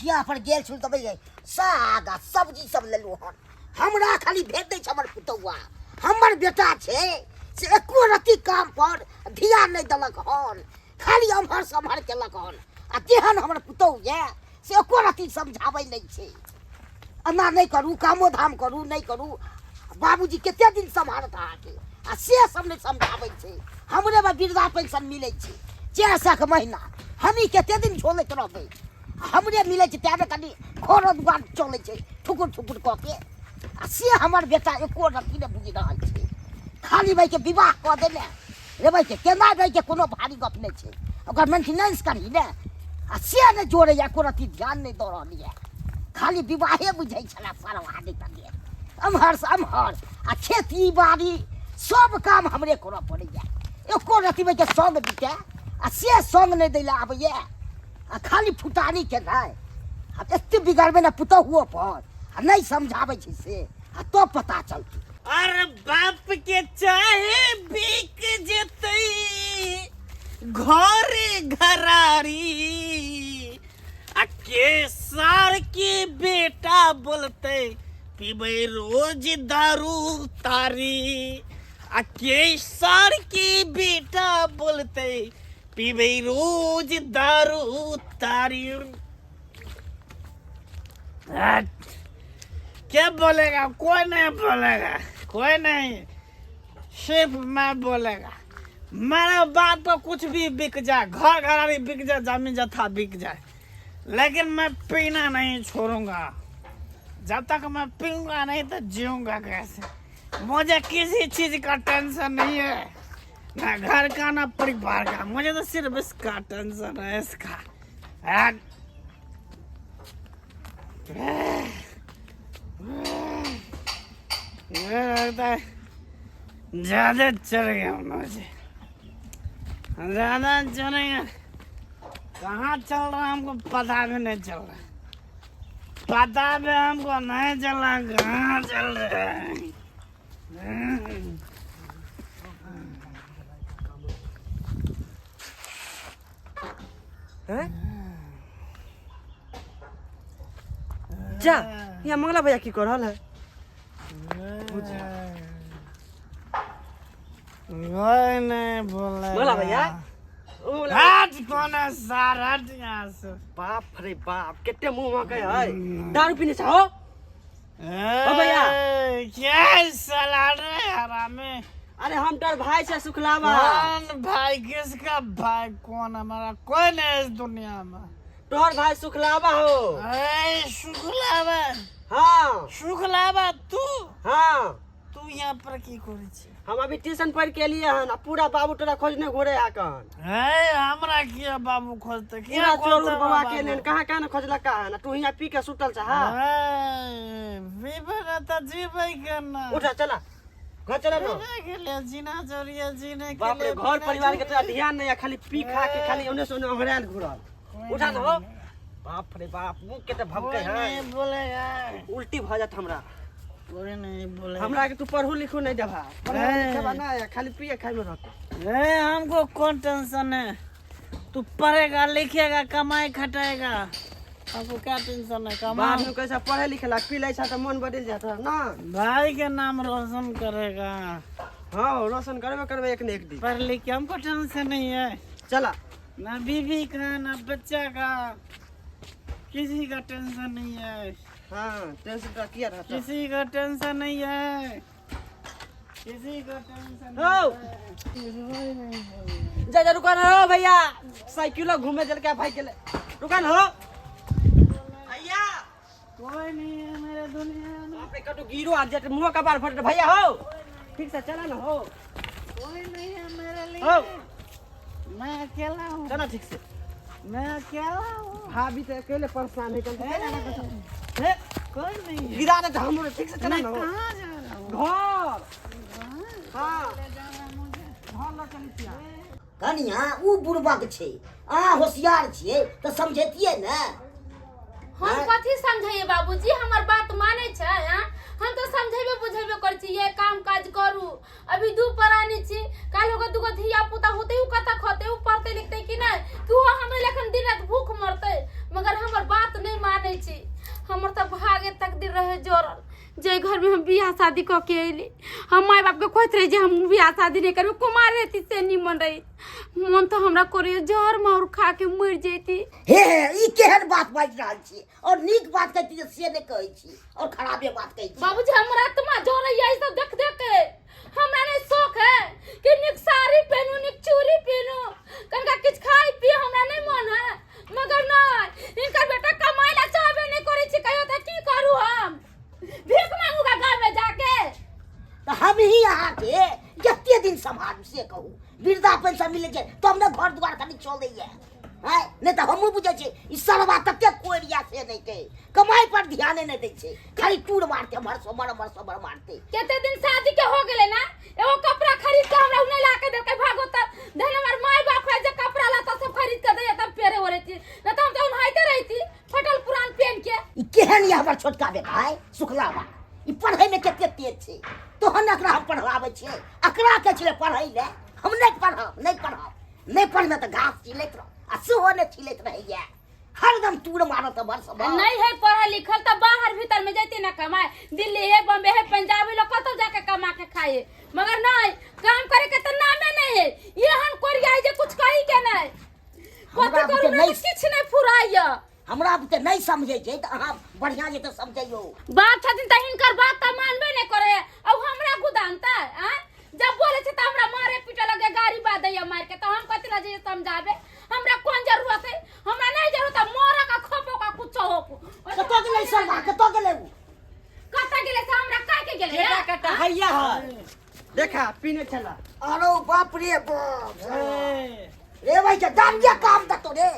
हटिया पर गेल छलहुँ तऽ साग आ सब्जी सब लेलहुँ हन। हमरा खाली भेज दै छै हमर पुतौआ। हमर बेटा छै से एको रत्ती काम पर ध्यान नहि देलक हन, खाली एम्हर से एम्हर केलक हन। आ तेहन हमर पुतहु यऽ से एको रत्ती समझाबै नहि छै, एना नहि करू, कामो धाम करू, नहि करू। बाबूजी कते दिन सम्हारत अहाँके? आ से सब नहि समझाबै छै। हमरेमे वृद्धा पेंशन मिलै छै 400 के महीना, हमही कते दिन झोलैत रहबै? हमरे मिलै छै तेँ कनि घरो दुआर चलै छै ठुकुर ठुकुर कऽ के। आ से हमर बेटा एको रत्ती नहि बुझि रहल छै। खाली भाइके विवाह कऽ देने रे भाइके केना दैके कोनो भारी गप नहि छै, ओकर मेंटेनेंस करही ने, आ से नहि जोड़ैए, एको रत्ती ध्यान नहि दऽ रहल यऽ। खाली विवाहे बुझै छलै सरवा, नहि तऽ एम्हरसँ एम्हर। आ खेती बाड़ी सब काम हमरे करऽ पड़ैए। एको रत्ती के संग दितै आ से संग नहि दै लए आबैए, आ खाली फुटानी केनाइ। आ एते बिगड़बै ने पुतहुओ पर आ नहि समझाबै छै से, आ तब पता चलतै। अरे बाप के चाहे बिक जेतै घरे घरारी, आ के सार के बेटा बोलतै पीबै रोज दारू तारी, आ के सार के बेटा बोलतै पीबै रोज दारू तारी। क्या बोलेगा? कोई नहीं बोलेगा, कोई नहीं, सिर्फ मैं बोलेगा। मेरा बाप तो कुछ भी बिक जाए, घर घरारी बिक जाए, जमीन जथा बिक जाए, लेकिन मैं पीना नहीं छोड़ूंगा। जब तक मैं पीऊंगा नहीं तो जीऊंगा कैसे? मुझे किसी चीज का टेंशन नहीं है, ना घर का ना परिवार का, मुझे तो सिर्फ इसका टेंशन है, इसका। लगता है ज्यादा चढ़ गया मुझे, ज्यादा चढ़ गया। कहाँ चल रहा है हमको पता भी नहीं चल रहा, पता भी हमको नहीं चल रहा कहाँ चल रहा है। हैं? जा यहाँ मंगला भैया की कर रहल है? कोई नहीं बोले। मंगला भैया, ओ मंगला। हट, कौन है सार, हट यहाँ से। बाप रे बाप, केते मुंह महकै है, दारू पीने छ हो? ओ भैया। क्या साला रे हरामी। अरे हम तोर भाई से सुखलावा। कौन भाई? किसका भाई? कौन? हमारा कोई नहीं इस दुनिया में। तोहर भाई सुखलावा हो। ए सुखलावा? हाँ। सुखलावा तू? हाँ। तू यहाँ पर की करै छी? हम अभी ट्यूशन पढ़ के लिए हन, आ पूरा बाबू तोरा खोजने घुरे है कन। ए हमरा किया बाबू खोजते? किया पूरा चोर खोजते उर बवा के बाबू? नेन कहाँ कहाँ ने खोजलका हन, आ तू हियाँ पी के सुतल छ। हाँ ए, पीबै ने तऽ जीबै केना? उठा चला घर चला न। पीबै के लिए जीना जरूरी है, जीने के बाप रे, लिए घर पीना परिवार के जरूरी तोरा ध्यान नहीं है, खाली पी खा के खाली ओने से ओने ओंघरायल घुरल। उठा न हो। बाप रे बाप, मुंह के तऽ भभकै कोई है, नहीं बोलेगा, उल्टी भऽ जात हमरा। कोई नहीं बोलेगा। हमरा के तू पढ़ू लिखू नहीं देबा, पढ़े लिखेबा ना, खाली पिए खाए में रहते। ए हमको कौन टेंशन है, तू पढ़ेगा लिखेगा कमाई खटाएगा, हमको क्या टेंशन है? कमा बाद में कैसा पढ़े लिखे ला पी लै छ तऽ मन बदल जात ना। भाई के नाम रोशन करेगा। हाँ रोशन करबे करबे एक न एक दिन। पढ़ लिख के हमको टेंशन नहीं है। चला ना बीवी का ना बच्चा का, किसी का टेंशन नहीं है। हाँ टेंशन तो किया रहता, किसी का टेंशन नहीं है, किसी का टेंशन हो। नहीं है। जा जा रुका ना हो भैया, साइकिल घूमे चल के भाई के ले रुका ना हो भैया। कोई नहीं है मेरे दुनिया में। बाप रे, कटु गिरो आ जाते मुंह का बाल फट भैया हो, ठीक से चला ना हो। कोई नहीं है मेरे लिए, हो मैं अकेला हूँ। चला ठीक से, मैं अकेला हूँ। भाभी तो अकेले परेशान है, चल ए, कोई नहीं है। गिरा दे हमरो, ठीक से चला मैं ना हो। कहाँ जा रहा हूँ? घर। हाँ ले जाना मुझे। घर ल चली छिया। कनिया उ बुड़बक छै, अहाँ होशियार छियै तऽ समझैतियै ने। हम कथी समझैये बाबूजी, हमर बात मानै छै? हाँ? हम तऽ समझेबे बुझेबे करै छी, ये काम काज करू। अभी दू प्राणी छी, काल्हि होगा दूगो धिया पुता होतै, उ कतऽ खतै? उ पढ़तै लिखतै कि नहि? कि ओ हमरे लखन दिन राति भूख मरतै? मगर हमर बात नहि मानै। हमर तऽ भागे तकदीर रहे जोड़ल जे घर में हम बियाह शादी कऽ के अयली। हम माय बाप के कहैत रही जे हम बियाह शादी नहीं करबे, कुमार रहती से निमन रही। मन तो हमरा करे जहर मार खा के मर जैती। हे हे, ई केहन बात बाजि रहल छी? और नीक बात कहै छी से नहि कहै छी, और खराबे बात कहै छी। बाबूजी हमरा आत्मा जरैया ई सब देख देख के। हमरा नहीं शौक है कि नीक साड़ी पहनू, नीक चूड़ी पहनू, कनका किछु खाइ पी हमरा नहीं मन है, मगर नहीं इनकर बेटा कमाइ ला चाहबे नहीं करै छै। कहियो तऽ की करू, हम भीख मांगू का गाँव में जाके? तऽ हम ही अहाँके कते दिन सम्हारू से कहू? वृद्धा पेंशन मिलै छै तब ने घर दुआर कनि चलैया है, नहि तऽ हमहूँ बुझै छियै ई सरवा तते कोरिया से नहि छै, कमाइ पर ध्याने नहि दै छै, खाली टूर मारते एम्हर से ओम्हर, एम्हर से ओम्हर मारते। कते दिन शादी के हो गेलै ना, एगो कपड़ा खरीद के हमरा उ नहीं ला के देलकै। भागो तऽ धन हमर माय बाप है जे कपड़ा लत्ता सब खरीद के दैया तब पेरे ओढ़ै छी, नहीं तऽ हम तऽ ओनाहिते रहिती फटल पुरान पेन के। ई केहन यऽ हमर छोटका बेटा है सुखलावा, ई पढ़ैमे कते तेज छै, तहन एकरा हम पढ़ाबै छियै। एकरा कहै छलै पढ़ै लए, हम नहि पढ़ब, नहि पढ़ब, नहि पढ़बै तऽ घास छिलैत रह, आ सेहो नहि छिलैत रहैया, हरदम टूर मारत एम्हर से ओम्हर। नहीं है पढ़ल लिखल तो बाहर भीतर में जाते ना कमाए, दिल्ली है, बॉम्बे है, पंजाब है, लोग कतौ जाके कमा के खाए, मगर नहीं काम करे के तो नामे नहीं है। ये हम कोरिया है जे कुछ कही के नहीं, हमरा कथी बुते करू नहि नहीं किछ नहीं फुराइया। हमरा बुते नहि समझै छै तऽ अहाँ बढ़िआँ जे तऽ समझैयौ। बाप छथिन तऽ हिनकर बात तऽ मानबे नहि करे, अब हमरा गुदानता आँ जब बोले छै तऽ हमरा मारे पीटे लगे, गाड़ी बात दैया मार के, तऽ हम कथी लए जइयै समझाबे? हमरा कोन जरूरत है? हमरा नहीं जरूरत है, मरे का खपो का कुछ हो। कतऽ गेलै सरवा, कतऽ गेलै उ? कतऽ गेलै से हमरा काहे के गेलै? केटा कटा हैया है, देखा पीने छला। अरे बाप रे बाप ए, रे भाई के दामिया काम दतो रे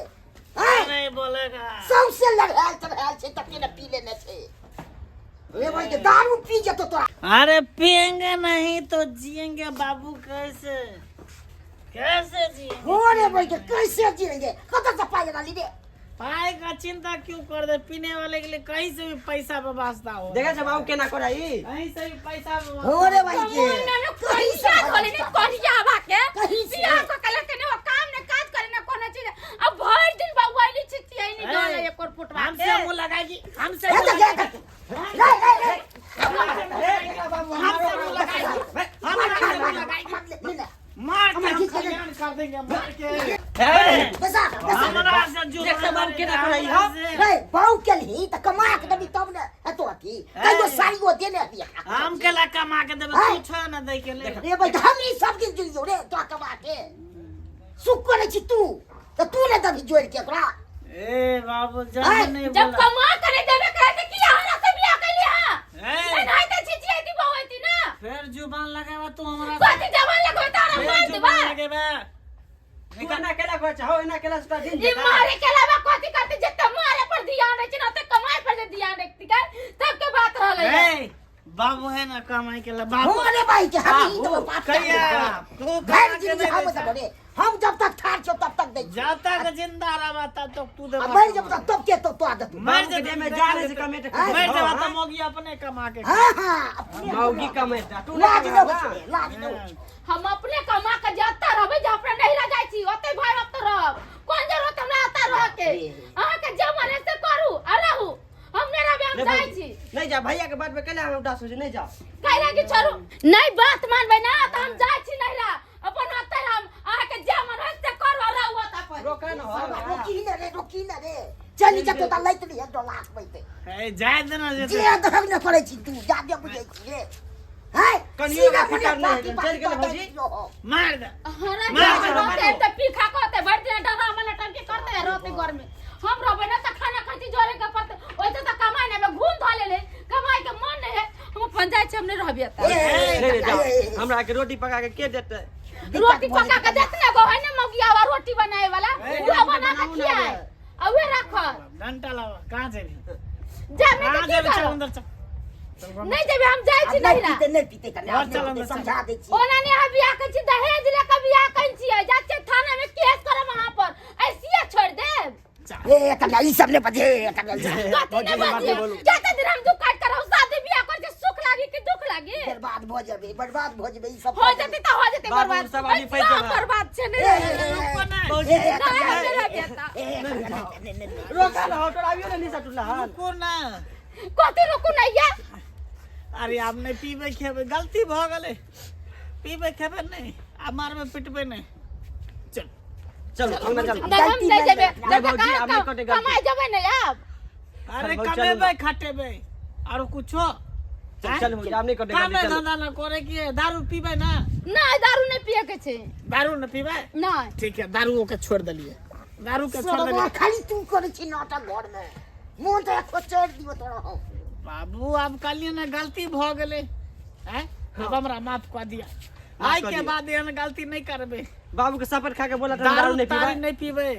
हैं? नहीं बोलेगा, सौंसे लड़ायल चढ़ायल छै तते ने पी लेने छै रे भाई के, दारू पी जेतो तोरा। अरे पियेंगे नहीं तो जिएंगे बाबू कैसे, कैसे जिएंगे? हो रे भाई के, कैसे जिएंगे? कतऽ से पाइ लेना रे? पाई का चिंता क्यों कर दे, पीने वाले के लिए कहीं से भी पैसा व्यवस्था हो। देखा छै बाबू केना करै, कहीं से भी पैसा व्यवस्था। हो रे भाई के, कहीं से धोले ने करिया बा के कहीं से। बियाह क के लेते ने, वो काम ने काज करे ने कोनो चीज, अब भर दिन बउआइली छितियाई ने डोले ए, एक और फुटवा हमसे के मुंह लगाएगी, हमसे हे मुंह तऽ गे लगाएगी, रे रे रे, हमसे मुंह लगाएगी, हमसे मुंह लगाएगी, ले मार के हमरा हम खींच के कल्याण कर देंगे मार के। पैसा पैसा। हमरा से जुबान देख बाबू केना करै हमरा हौ। से- रे बाऊ केलही तऽ कमा के देबी तब ने एतो अथी, कहियो साड़ियो देने हबी एकरा। हम केला कमा के देबे, हैं? कुछो न दै के ले। रे भाई हम ई सब दिन जुड़ियो रे तोरा कमा के सुख करै छी तू तऽ तू ने देबी जोड़ि के ओकरा। ए बाबू जब हैं? नहीं जब बोला कमा के नहीं देबे करे त की हमरा से बियाह कैली हां? ए, नहीं त छिचियाई बउआइती ना। फिर जुबान लगावा तू हमरा से। कथी जवान लगबै तारा फिर मार देबा। जुबान लगेबा। तू एना केला करै छै हौ, एना केला से तोरा दिन ई जेता। मारे के अलावा कथी करते? जते मारे पर ध्यान रहे छै ना ओते कमाई पर जे ध्यान रखती के तब के बात रहलै। ए बाबू है ना कमाई के ला बाबू। हो रे भाई के, हम ई देबो बाप के। कहिया तू भरि कमा के जिंदगी नहीं हम दै देबो रे, हम जब तक ठाढ़ छौ तब तक दै छियौ। जब तक जिंदा रहबा तब तक तू आ देबा। मरि जेबो तऽ तब के तो तोरा देतौ? मर बाबू के जेबे देह में जान है से कमेटे। मर जेबा तऽ मौगी अपने कमा के। हाँ हाँ, अपने मौगी कमेटा तू लाज नहि नहि होइ कमेबा। छै रे, लाज नहि होइ छै। हम अपने कमा के जते रहबै, जे अपने नहिरा जाइ छी ओते भाई बाप तऽ रहब, कोन जरूरत हमरा एतऽ रह के? अहाँके जे मन है से करू आ रहू, हम नहि रहबै, हम नहीं जाइ भौजी, छी। नहीं जा, भैया के बात पे केला हम उदास हो छी, नहीं जा। कैला कि छोड़ू नहीं, बात मानबै ना तऽ हम जाइ छी नहिरा अपन, ओते हम अहाँके जे मन है से करू आ रहू ओतऽ अपन। रोका न हो। सरवा, रोकी ने रे, रोकी ने रे, चलि जेतौ तऽ लैत रहिहे डोला बैते। ए जाय देना जे जेते। दहक ने करै छी तू जादे बुझै छी रे हैं। कनियो सीधा के फिकर मने नहि बाकी है, बात चलि गेलै कऽ भौजी। दै छियौ हम। मार दे। हमरा मार के दे, रहते मार तऽ पीखा कहते भरि दिन डरामा नटंकी करते रहते घर में, हम रहबै ना तऽ खाना खाती जोरे के पड़ते, ओइसे तऽ कमाई नहि घूम धऽ लेले, कमाई के मन नहि है, हम अपन जाइ छी, हम नहि रहबै एतऽ। ए, ए, नहीं, नहीं, ए, ए, जाओ। हमरा के रोटी पका के के देतै? रोटी पका के देत ने गो है ने मौगिया रोटी बनाए वाला, ए, उहे बना के बनाऊ ना खियाए रे। आ उहे राखत। डंटा लावा, कहाँ जेबी? जामे कहाँ तऽ की जेबी? चल करब? अंदर चल। नहीं जेबे, हम जाइ छी आब नहि नहिरा। पीते, नहि पीते कने, आब घर चल, नहि पीते, अंदर चल। समझा दै छी। ओना नहीं हम बियाह करै छी, दहेज लेके बियाह करै छियै, जाइ छियै थाना में केस करब अहाँ पर, ऐसिए छोड़ि देब? ए कन्या, ई सब नहि बजे कन्या, ई सब। कथी नहि बजियै? जते दिन हम दुख काटि के रहू, शादी बियाह करै छी, सुख लागी कि दुख लागी? लागे बर्बाद भऽ जेबै, बर्बाद भऽ जेबै ई सब। हो जेतै तऽ हो जेतै बाबू, बर्बाद। सब आदमी बस पैघ सब बा। बर्बाद छै ने। ए, ए, ए, रुको ना। भौजी ए, ए, नहि, नहि रहबियै तऽ। ए, ए, नहि, नहि, नहि। रोका ना हो तोरा आबियो ने निशा टूटला हन। रुको ना। कथी रुकू नहि या? अरे आब नहि पीबै खेबै, गलती भऽ गेलै। पीबै खेबै नहि आ मारबै पिटबै नहि। चल चलो अंगना चल। नहि, हम गलती नहि नहि जेबै। भेल। जब भौजी, आब नहि कहाँ कटे गलती। कमाइ जेबै ने आब। अरे चल, चलू कमेबै खटेबै आरो कुछो। चल चल भौजी, आब नहि कटे गलती। कामे चल धंधा ना करे के, दारू पीबै ना? नहि, दारू नहि पियके छै। दारू न पीबै? नहि। ठीक है, दारू के छोड़ देलिए, दारू के छोड़ सरवा देलिए। खाली तू करै छी नाटक घर में, मोन तऽ खोचड़ दियो तोरा हम। बाबू, आब कहलिए ने गलती भऽ गेलै। हैं, अब हमरा माफ कऽ दिया। आइ कऽ के दिअ। बाद एहन गलती नहि करबै। बाबू के सपत खा के बोला दारू दारू नहीं तारी पीबै। नहि पीबै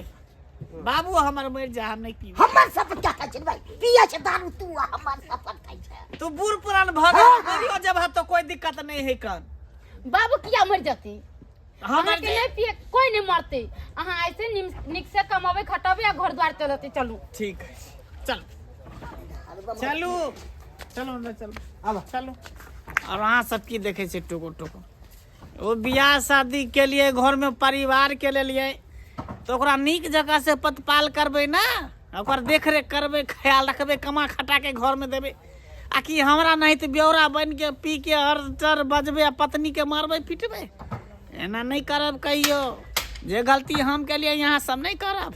बाबू, हमर मरि जा, हम नहि पीबै। हमर शपथ क्या खाइ छै भाई? पियै छै दारू तू आ हमर शपथ खाइ छै। तू बूढ़ पुरान भऽ गेल, मरियो जब तो कोई दिक्कत नहीं है कन। बाबू किया मरि जेतै? हमर अहाँके नहि पिए कोई नहि मरतै। अहाँ ऐसे नीक से कमाबै खटबै आ घर द्वार चलते चलू। ठीक है, चल चलू चलू अंदर चलू। आब चलू। और अहाँ सब की देखै छै टुकुर टुकुर? ओ बियाह शादी के लिए घर में परिवार के लेलिए तऽ ओकरा नीक जगह से प्रतिपाल करबै ने, ओकर देखरेख करबै, ख्याल रखबै, कमा खटा के घर में देबै, आ कि हमरा नहीं तऽ ब्यौरा बन के पी के हर चर बजबै आ पत्नी के मारबै पिटबै? एना नहीं करब कहियो। जे गलती हम केलिए यहाँ सब नहीं करब।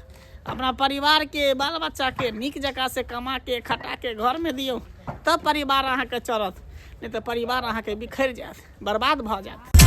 अपना परिवार के बाल बच्चा के नीक जगह से कमा के खटा के घर में दियौ, तब परिवार अहाँके चलत, नहीं तऽ परिवार अहाँके बिखरि जायत, बर्बाद भऽ जायत।